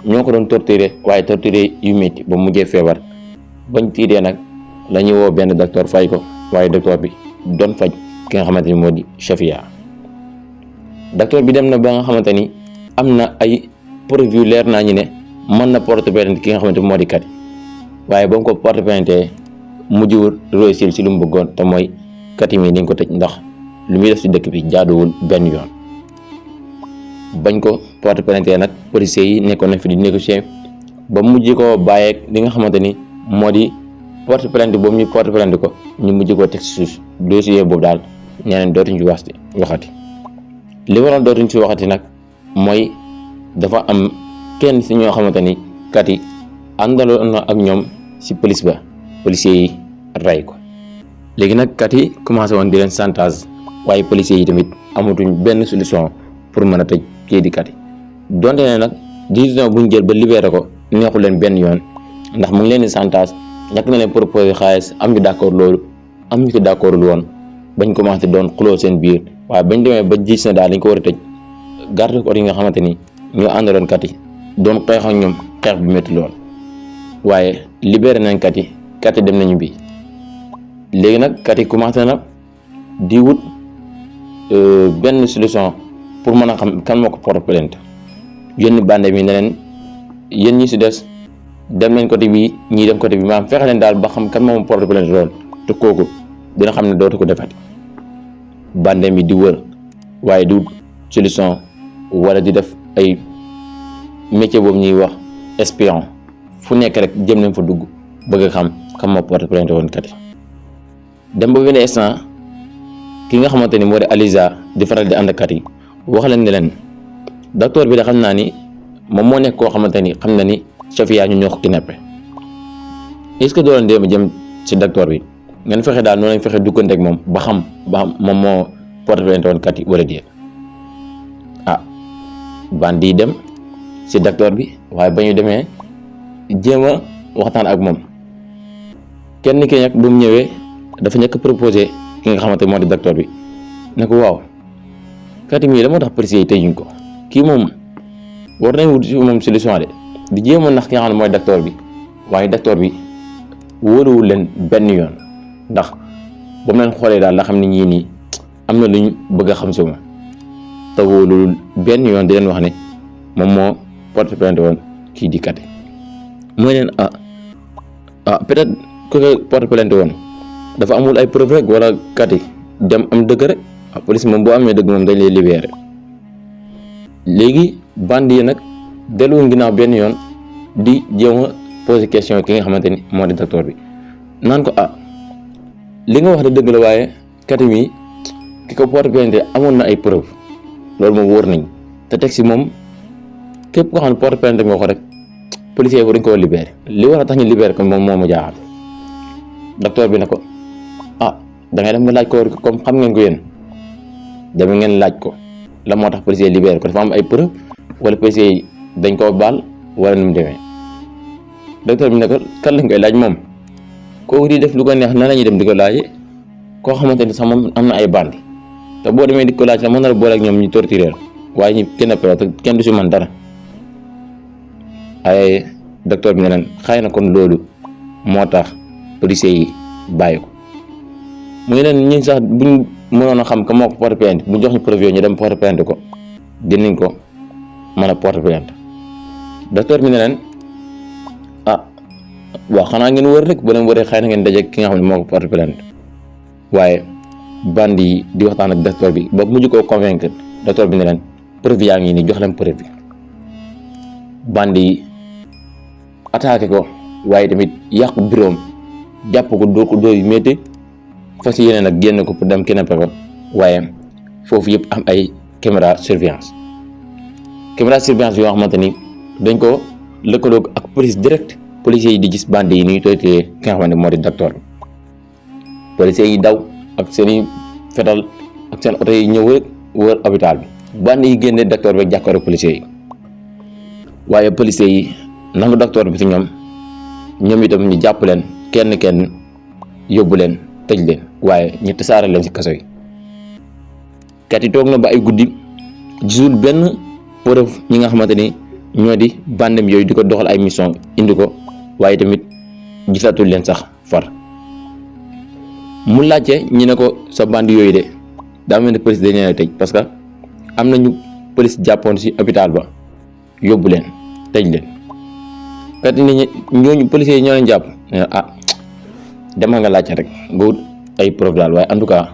ñoo ko doon torturer waaye torturer yu métti ba mujjee feebar bañ tiitee nag la ñuy woo benn docteur fay ko waaye docteur bi doon faj ki nga xamante ni moo di Chafia. docteur bi dem na ba nga xamante ni am na ay preuve yu leer naa ñu ne mën na porte plainte ki nga xamante moo di Kati waaye ba mu ko porte plainte mujjul réussir ci lu mu bëggoon te mooy Kati mi dañ ko tëj ndax lu muy def ci dëkk bi jaaduwul benn yoon. bañ ko porte plainte nag policiers yi nekkoon na fi di négocier ba mujj ko bàyyeeg li nga xamante ni moo di porte plainte boobu ñu porte plainte ko ñu mujj koo teg ci suuf dossier boobu daal ñeneen dootuñ ci waxati. li waroon dootuñ ci waxati nag mooy dafa am kenn ci ñoo xamante ni Kati àndaloon na ak ñoom ci police ba policiers yi rey ko. léegi nag Kati commencé woon di leen chantage waaye policiers yi tamit amatuñ benn solution pour mën a tëj kii di Kati donte ne nag décision bu ñu jël ba libéré ko neexu leen benn yoon ndax mu ngi leen di chantage ñàkk na leen proposé xaalis am ñu d'accord loolu am ñu ko d'accordul woon bañ commencé doon xuloo seen biir waaye bañ demee ba gis na daal dañ ko war a tëj garde corps yi nga xamante ni ñoo àndaloon Kati doon xeex ak ñoom xeex bu métti lool waaye libéré nañ Kati dem nañu bi léegi nag Kati commencé na di wut benn solution pour mën a xam kan moo ko porte plainte yenn bande bi ne leen yéen ñi ci des dem nañ côté bii ñii dem côté bi maanaam fexe leen daal ba xam kan moo porte plainte lool te kooku dina xam ne dootu ko defati bande bi di wër waaye di wut solution wala di def ay métier boobu ñuy wax espion fu nekk rek jëm nañ fa dugg bëgg a xam kan moo porte plainte woon Kati dem ba benn instant ki nga xamante ni moo di Aliza di faral di ànd ak Kati wax leen ne leen docteur bi da xam naa ni moom moo nekk koo xamante ni xam na ni Chafia ñu ñoo ko kidnappé est-ce que doo leen dem jëm ci docteur bi ngeen fexe daal noonu lañ fexe duggante ak moom ba xam moom moo porte plainte woon Kati wala déet. bandi dem ci docteur bi waaye ba ñu demee jéem a waxtaan ak moom kenn ki nag bu mu ñëwee dafa njëkk proposé ki nga xamante moo di docteur bi ne ko waaw Kati mii la moo tax policiers yi tëjuñ ko kii moom war nañ wut ci moom solution de di jéem a nax ki nga xam ne mooy docteur bi waaye docteur bi wóoruwul leen benn yoon ndax ba mu leen xoolee daal la xam ne ñii nii am na luñ bëgg a xam si moom te wóolul benn yoon di leen wax ne moom moo porte plainte woon kii di Kati mooy leen peut-être que porte plainte woon dafa amul ay preuve rek wala Kati dem am dëgg rek police moom boo amee dëgg moom dañ lay libéré léegi bandi yi nag delluwuñ ginnaaw benn yoon di jéem a poser question ki nga xamante ni moo di docteur bi naan ko li nga wax de dëgg la waaye Kati mi ki ko porte plainte amoon na ay preuve loolu moom wóor nañ te teg si moom képp koo xam ne porte plainte nga ko rek policier yi dañ ko libéré li war a tax ñu libéré ko moom moo ma jaaxal docteur bi ne ko da ngay dem nga laaj ko comme xam ngeen ko yéen dem ngeen laaj ko la moo tax policier libéré ko dafa am ay preuve wala policier yi dañ koo baal wala nu mu demee docteur bi ne ko kan lañ koy laaj moom kooku di def lu ko neex nan la ñuy dem di ko laajee koo xamante ni sax moom am na ay bandi te boo demee di ko laaj sax mën na la boole ak ñoom ñu torturer waaye ñu kenn te kenn du si man dara ay docteur bi ne leen xëy na kon loolu moo tax policier yi bàyyi ko mu ngi leen ñun sax buñ mënoon a xam ka moo ko porte plainte bu jox ñu preuve ñu dem porte plainte ko dinañ ko mën a porte plainte docteur bi ne leen waaw xanaa ngeen wër rek bu leen wëree xëy na ngeen daje ki nga xam ne moo ko porte plainte waaye bandi yi di waxtaan ak docteur bi ba mujj koo convaincre docteur bi ne leen preuve yaa ngi nii jox leen preuve bi bandi yi attaqué ko waaye tamit yàq bureau am jàpp ko dóor ko dóor yu métti fas yéene nag génn ko pour dem kidnappé ko waaye foofu yëpp am ay caméra surveillance yoo xamante ni dañ ko lëkkaloo ak police direct policiers yi di gis bande yi ni tooy téye ki nga xamante moo di docteur bi policiers yi daw ak seen i fetal ak seen oto yi ñëw rek wër hôpital bi bande yi génne docteur bi jàkkaarloo policiers yi waaye policiers yi nangu docteur bi ci ñoom itam ñu jàpp leen kenn yóbbu leen tëj leen waaye ñu tasaare leen ci kaso yi. Kati toog na ba ay guddi gisul benn preuve ñi nga xamante ni ñoo di bandam yooyu di ko doxal ay mission indi ko waaye tamit gisatul leen sax far. mu laajte ñi ne ko sa band yooyu de daa mel ne police dañ leen a tëj parce que am nañu police jàppoon ci hôpital ba yóbbu leen tëj leen kat ni ñooñu policiers yi ñoo leen jàpp demal nga laajte rek nga wut ay preuve daal waaye en tout cas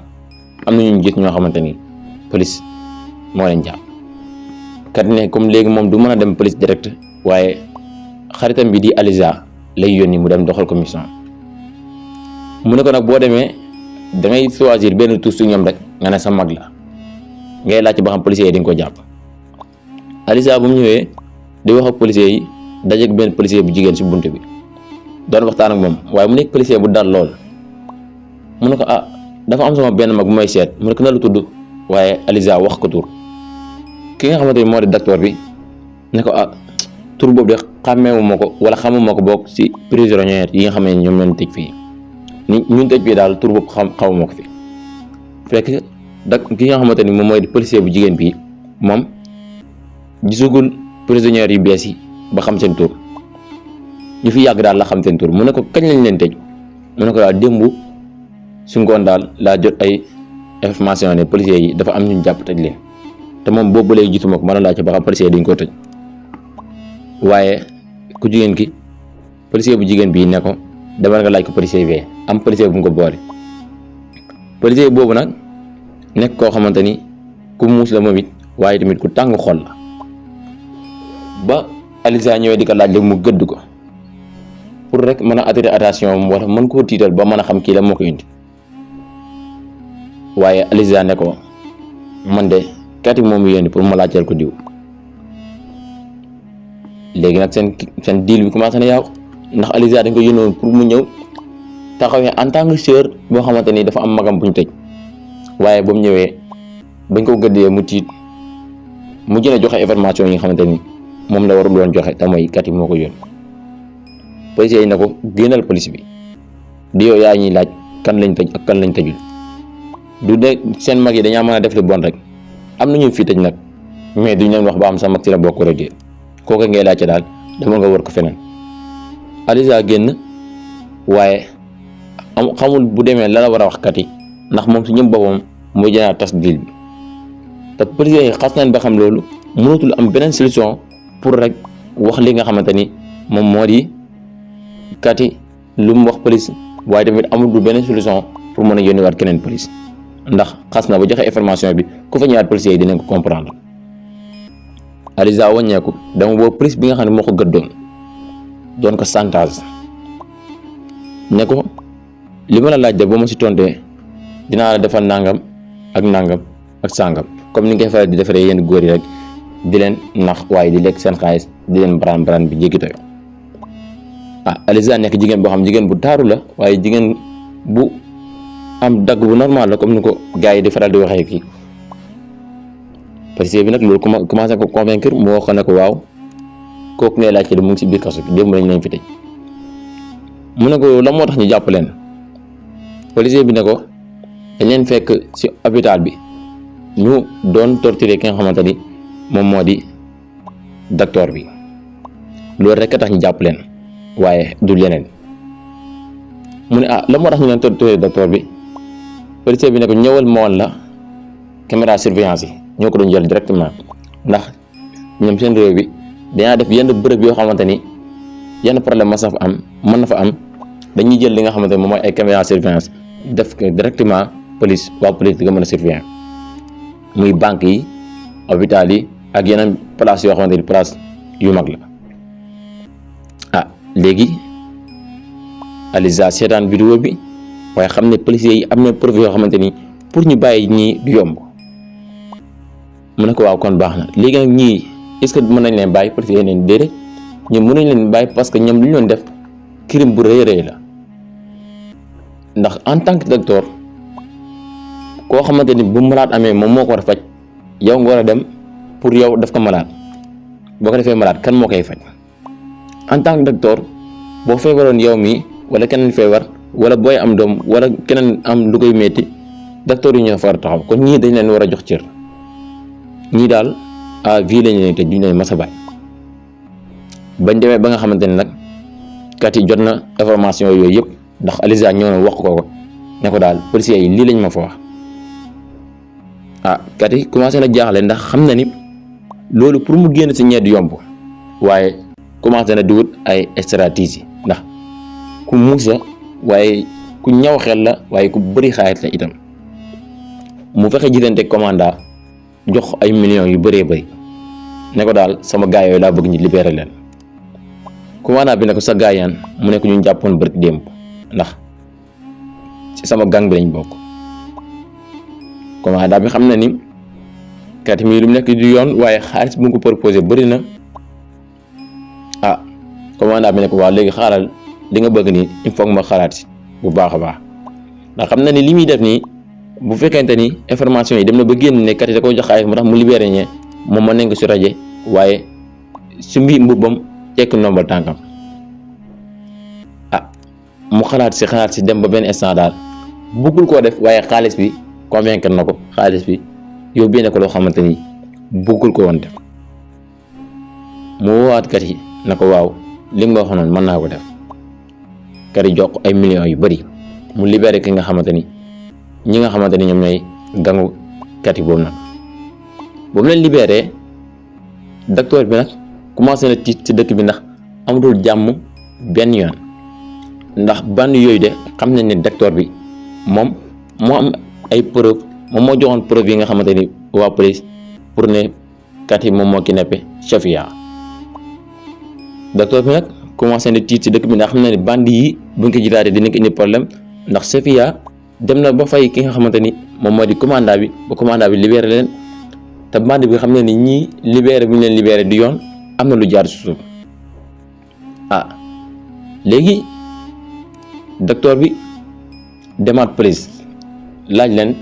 am na ñu gis ñoo xamante ni police moo leen jàpp. kat ne comme léegi moom du mën a dem police direct waaye xaritam bi di Aliza lay yónni mu dem doxal commission. mu ne ko nag boo demee da ngay choisir benn tur su ñoom rek nga ne sa mag la ngay laajte ba xam policiers yi dañ ko jàpp. Aliza bu mu ñëwee di wax ak policiers yi dajeeg benn policier bu jigéen si bunt bi doon waxtaan ak moom waaye mu nekk policier bu dal lool. mu ne ko dafa am sama benn mag bu may seet mu ne ko na lu tudd waaye Aliza wax ko tur ki nga xamante ni moo di docteur bi ne ko tur boobu de xàmmeewuma ko wala xamuma ko bokk si prisonniers yi nga xam ne ñoom ñoo tëj fii ñun tëj fii daal tur boobu xamuma ko fi. fekk ki nga xamante ni moom mooy policier bu jigéen bi moom gisugul prisonniers yu bees yi ba xam seen tur ñu fi yàgg daal la xam seen tur. mu ne ko kañ lañ leen tëj mu ne ko daal démb su ngoon daal laa jot ay information ne policiers yi dafa am ñu jàpp tëj leen te moom boobu ba léegi gisuma ko mën a laajte ba xam policiers yi dañ koo tëj. waaye ku jigéen ki policier bu jigéen bii ne ko demal nga laaj ko policier bi am policier bu mu ko boole. policier boobu nag nekk koo xamante ni ku muus la moom it waaye tamit ku tàng xol la. ba Aliza ñëwee di ko laaj léegi mu gëdd ko pour rek mën a attirer attention am wala mën koo tiital ba mën a xam kii la moo ko indi. waaye Aliza ne ko man de kati moom yónni pour ma laajteel ko diw. léegi nag seen deal bi commencé na yàqu ndax Aliza dañ ko yónnoon pour mu ñëw taxawee en tant que sœur boo xamante ni dafa am magam bu ñu tëj waaye ba mu ñëwee bañ ko gëddee mu tiit mu jën a joxe information yi nga xamante ni moom la warul woon joxe te mooy kat yi moo ko yónni. policiers yi ne ko génnal police bi di yow yaa ñuy laaj kan lañ tëj ak kan lañ tëjul du de seen mag yi dañaa mën a def li bon rek am na ñu fi tëj nag mais duñ leen wax ba am sa mag ci la bokk rek kooku ngay laajte daal dama nga war ko feneen. Aliza génn waaye xamul bu demee la war a wax kat yi ndax moom si ñëm boppam mooy jënaat tas deal bi te policiers yi xas nañ ba xam loolu mënatul am beneen solution pour rek wax li nga xamante ni moom moo di kat yi lu mu wax police waaye tamit amul du beneen solution pour mën a yónniwaat keneen police ndax xas na ba joxe information bi ku fa ñëwaat policiers yi dinañ ko comprendre. Aliza wàññeeku dama boobu police bi nga xam ne moo ko gëddoon doon ko chantage ne ko li ma la laaj de boo ma si tontee dinaa la defal nangam ak nangam ak sangam comme ni nga koy faral di defaree yenn góor yi rek di leen nax waaye di lekk seen xaalis di leen baraan bi jéggi tayo. Aliza nekk jigéen boo xam jigéen bu taaru la waaye jigéen bu am dagg bu normal la comme ni ko gars yi di faral di waxee fii. policier bi nag loolu commencé ko convaincre mu wax ko ne ko waaw kooku ngay laajte mu ngi si biir kaso bi démb lañ leen fi tëj. mu ne ko la moo tax ñu jàpp leen policier bi ne ko dañ leen fekk si hôpital bi ñu doon torturer ki nga xamante ni moom moo di docteur bi loolu rek a tax ñu jàpp leen waaye du leneen. mu ne la moo tax ñu leen torturer docteur bi policier bi ne ko ñëwal ma woon la caméra surveillance yi. ñoo ko doon jël directement ndax ñoom seen réew bi dañaa def yenn bërëb yoo xamante ni yenn problème mën na fa am dañuy jël li nga xamante ni moom mooy ay caméra surveillance def ko directement police waa police di nga mën a surveiller muy banque yi hôpital yi ak yeneen place yoo xamante ni place yu mag la. léegi Aliza seetaan vidéo bi waaye xam ne policiers yi am na preuve yoo xamante ni pour ñu bàyyi ñii du yomb. mu ne ko waaw kon baax na léegi nag ñii est-ce que mën nañ leen bàyyi policiers yi neen déedéet ñoom mënuñ leen bàyyi parce que ñoom lu ñu doon def crime bu rëy la ndax en tant que docteur koo xamante ni bu malade amee moom moo ko war a faj yow nga war a dem pour yow def ko malade boo ko defee malade kan moo koy faj en tant que docteur boo feebaroon yow mii wala keneen feebar wala booy am doom wala keneen am lu koy metti docteur yi ñoo fa war a taxaw kon ñii dañ leen war a jox cër. ñii daal à vie lañ leen tëj duñ leen mas a bàyyi bañ demee ba nga xamante ni nag kat yi jot na information yooyu yëpp ndax Aliza ñëw na wax ko ne ko daal policiers yi lii lañ ma fa wax kat yi commencé na jaaxle ndax xam na ni loolu pour mu génn si ñeent yomb waaye commencé na di wut ay stratégie ndax ku muusa waaye ku ñaw xel la waaye ku bëri xaalis la itam mu fexe jitante commanda jox ay millions yu bëree bëri ne ko daal sama gaay yooyu laa bëgg ñu libéré leen commanda bi ne ko sa gaay yaan mu ne ko ñu jàppoon bërki démb ndax ci sama gang bi lañ bokk commanda bi xam na ni kat mi lu mu nekk du yoon waaye xaalis bu mu ko proposé bëri na commanda bi ne ko waaw léegi xaaral li nga bëgg nii il faut ma xalaat si bu baax a baax ndax xam na ni li muy def nii bu fekkente ni information yi dem na ba génn ne kat yi da koy jox xaalis mu tax mu libéré ñe moom mën nañ ko si rajo waaye su mbi mbubbam tekk ndombal tànkam mu xalaat si dem ba benn instant daal bëggul koo def waaye xaalis bi convaincre na ko xaalis bi yóbbee na ko loo xamante ni bëggul ko woon def mu woowaat kat yi na ko waaw li nga wax noonu mën naa ko def kat yi jox ay millions yu bëri mu libéré ki nga xamante ni ñi nga xamante ni ñoom ñooy gangu kat yi boobu nag boobu leen libéré docteur bi nag commencé na tiit ci dëkk bi ndax amatul jàmm benn yoon ndax band yooyu de xam nañ ne docteur bi moom moo am ay preuve moom moo joxoon preuve yi nga xamante ni waa police pour ne kat yi moom moo kidnappé Safia docteur bi nag commencé na tiit ci dëkk bi ndax xam na ne band yi buñ ko jitaatee dina ko indi problème ndax Safia dem na ba fay ki nga xamante ni moom moo di commandant bi ba commandant bi libéré leen te band bi xam na ni ñii libéré bu ñu leen libéré du yoon am na lu jaar suuf léegi docteur bi demaat police laaj leen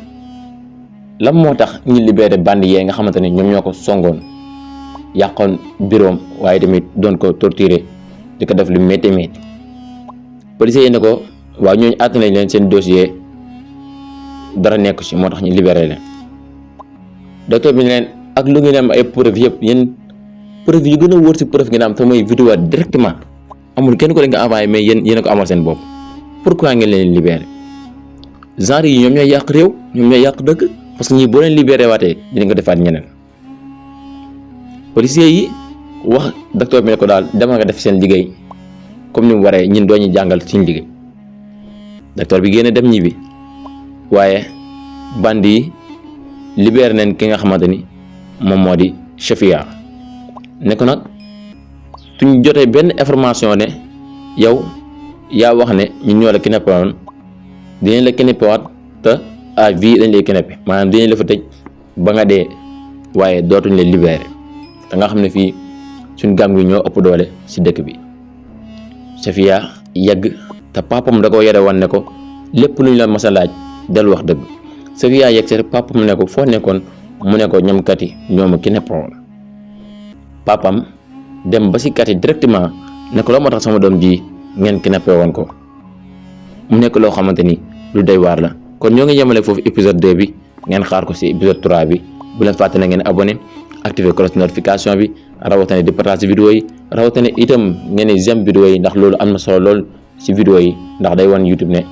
lan moo tax ñi libéré band yee nga xamante ni ñoom ñoo ko songoon yàqoon bureau waaye tamit doon ko torturer di ko def lu métti métti policiers yi ne ko waaw ñooñu àtt nañ leen seen dossier dara nekk ci moo tax ñu libéré leen docteur bi ne leen ak lu ngeen am ay preuve yëpp yéen preuve yu gën a wóor ci preuve ngeen am te mooy vidéo directement amul kenn ko leen nga envoyé mais yéen a ko amal seen bopp pourquoi ngeen leen libéré genre yi ñoom ñooy yàq réew ñoom ñooy yàq dëkk parce que ñii boo leen libéré waatee dinañ ko defaat ñeneen policiers yi wax docteur bi ne ko daal dama nga def seen liggéey comme ni mu waree ñun doo ñu jàngal suñu liggéey docteur bi génne dem ñibbi waaye band yi libéré nañ ki nga xamante ni moom moo di Safia ne ko nag suñ jotee benn information ne yow yaa wax ne ñun ñoo la kidnappé woon dinañ la kidnappé waat te à vie dañ lay kidnappé maanaam dinañ la fa tëj ba nga dee waaye dootuñ la libéré te nga xam ne fii suñ gàm gi ñoo ëpp doole ci dëkk bi Safia yegg te papam da ko yore woon ne ko lépp luñ la mas a laaj del wax dëgg Safia yegg ci papam ne ko foo nekkoon mu ne ko ñoom kat yi ñoo ma kidnappé woon papam dem ba ci kat yi directement ne ko loo moo tax sama doom ji ngeen kidnappé woon ko mu nekk loo xamante ni lu doy waar la kon ñoo ngi yemale foofu épisode 2 bi ngeen xaar ko ci épisode 3 bi bu leen fàtte na ngeen abonné activer cloche notification bi rawatina di partager vidéo yi rawatina itam ngeen di j'aime vidéo yi ndax loolu am na solo lool ci vidéo yi ndax day wan YouTube ne